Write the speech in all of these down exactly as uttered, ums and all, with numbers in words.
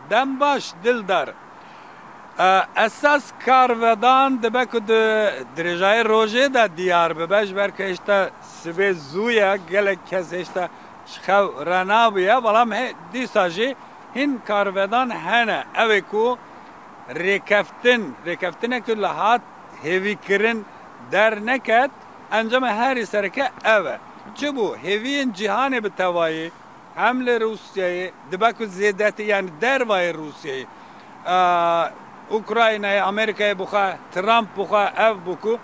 Dem baş, Dildar. E, esas karvedan dibe ku di dirêjayê rojê de diyar bibe, ji ber ku hêşta sibê zû ye, gelek kes hêşta ji xew renabûye, belam he, dîsa jî hin karvedan hene. Ew ê ku rêkeftin, rêkeftinek ku li hat hêvîkirin derneket, encama herî sereke ev e. Çi bû? Hêviyên cîhanê bi tevayî, hem li Rûsyayê, dibe ku zêdetî, yanî dervayê Rûsyayê, a, Ukraynayê, Amerîkayê bixwe, Trump bixwe, ev bû ku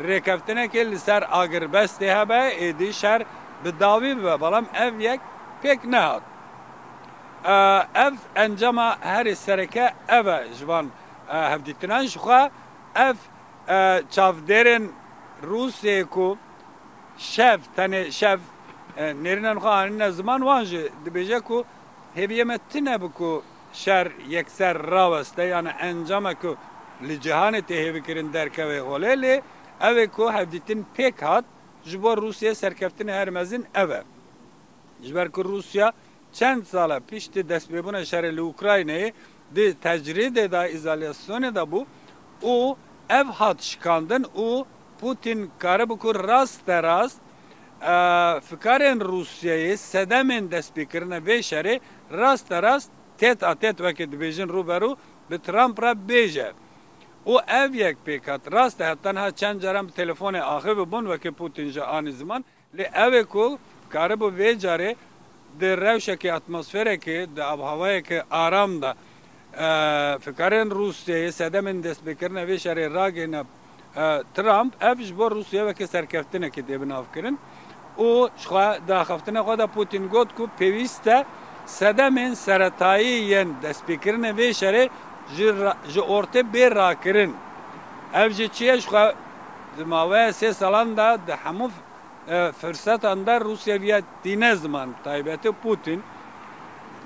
rêkeftinekê li ser agirbestê hebe, êdî şer bi dawî bibe. Belam ev yek pêk nehat. A, ev encama herî sereke ev e ji van, a, hevdîtinan. Jixwe ev, a, çavdêrên Rûsyayê ku şev, tenê şev, e, nêrînên xwe anîne ziman, wan jî dibêje ku hêviyê me tune bi ku şer yekser raweste, yani encama ku li cîhanê tê hêvikirin derkeve holê, lê ew ê ku hevdîtin pêk hat, ji bo Rûsiyê serkeftinê her mezin ev e. Ji ber ku Rûsya çend sala piştî destpêbûna şerê li Ukraynayê di tecrîdê de, îzolasyonê de bû û ev hat şikandin û Putin karibû ku raste rast, e, fikarên Rûsyayê, sedemên destpêkirina vê şerê raste rast tête à tête, weke dibêjin rûberû, bi Trump re bêje. Û ev yek pêk hat. Rast e, heta niha çend caran bi telefonê axivibûn, weke Putin jî anî ziman. Lê ew ê ku karibû vê carê di rewşekê, atmosferekê, di avhewayeke aram de, e, fikarên Rûsyayê sedemên destpêkirina vê şerê ragihîne, e, Trump, ev ji bo Rûsya weke serkeftinekê tê binavkirin. Û ji xwe di axaftina xwe de Putin got ku pêwîst e sedemên seretayî yên destpêkirina vê şerê ji ra-, ji ortê bê rakirin. Ev jî çi ye? Ji xwe di maweya sê salan de di hemû e, firsetan de Rûsya viya tîne ziman, taybetî Putin,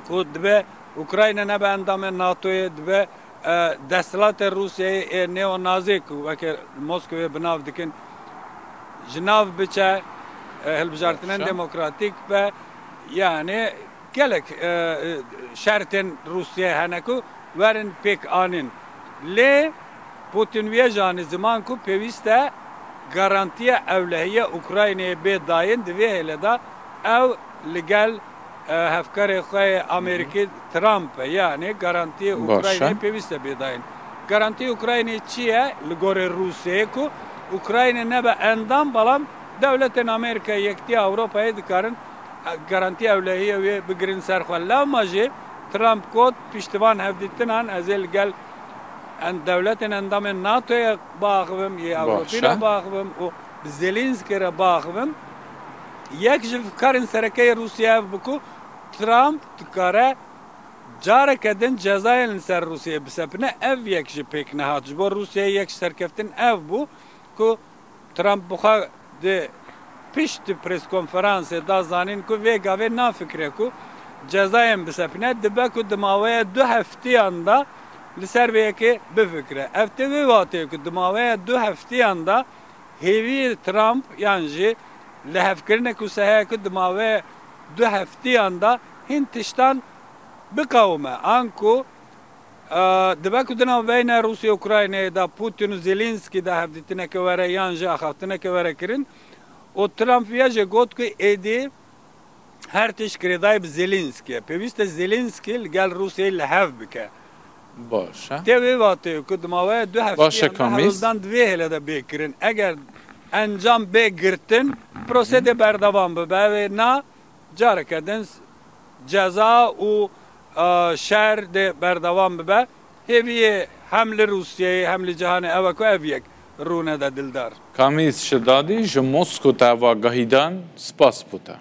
ku dibe Ukrayna nebe endamê NATOyê, dibe, e, desthilatê Rûsyayê ê neo-nazî ku weke li Moskowê bi nav dikin, ji nav biçe, e, hilbijartinên Baş e. demokratîk be, yani gelek, e, e, şertên Rûsyayê hene ku werin pêk anîn. Lê Putin wê jî anî ziman ku pêwîst e garantiya ewlehiya Ukraynayê bê dayîn, di vê hêlê de ew li gel, e, hevkarê xwe yê Amerîkî Trump e. Yani garantiyê Baş e. Ukraynayê pêwîst e bê dayîn. Garantiyê Ukraynayê çi ye? Li gorê Rûsyayê ku Ukrayna nebe endam, belam dewletên Amerîka, Yekîtiya Ewropayê dikarin garantiya ewlehiyê wê bigirin ser xwe. Lewma jî Trump got, piştivan hevdîtinan ez ê li gel en-, dewletên endamên NATOyê biaxivim, yê Ewropî re Baş e. biaxivim û bi Zelensky re biaxivim. Yek ji fikarên sereke yê Rûsya ev bû ku Trump dikare careke din cezayên li ser Rûsyayê bisepine. Ev yek jî pêk nehat. Ji bo Rûsyayê yek ji serkeftin ev bû ku Trump bi xwe di pişt di preskonferansê da zanîn ku vê gavê nafikire ku cezayên bisepine, dibe ku di maweya du heftiyan de li ser vê yekê bifikire. Ev tê wê wateyê ku di maweya du heftiyan de hêviyê Trump yan jî lihevkirinek wisa heye ku di maweya du heftiyan de hin tiştan biqewime. Anku, e, dibe ku di navbeyna Rûsya û Ukraynayê de Putin û Zelensky de hevdîtineke were yan jî axaftineke were kirin û Trump viya jê got ku êdî her tişt girêdayî bi Zelensky ye. Pêwîst e Zelensky li gel Rûsyayê li hev bike. Baş e. Tê wê vateyê ku di maweya du Baş e, hefteyê de Kamîz. hewldan di vê hêle de bê kirin. Eger encam bê girtin, prosesê berdewam bibe. Wê na careke din ceza û, e, şer dê berdewam bibe. Hêviyê hem li Rûsyayê hem li cîhanê ew e ku ev yek rûne de, Dildar. Kamîz Şidadî ji Mosko te ava gahîdan, spas bo te.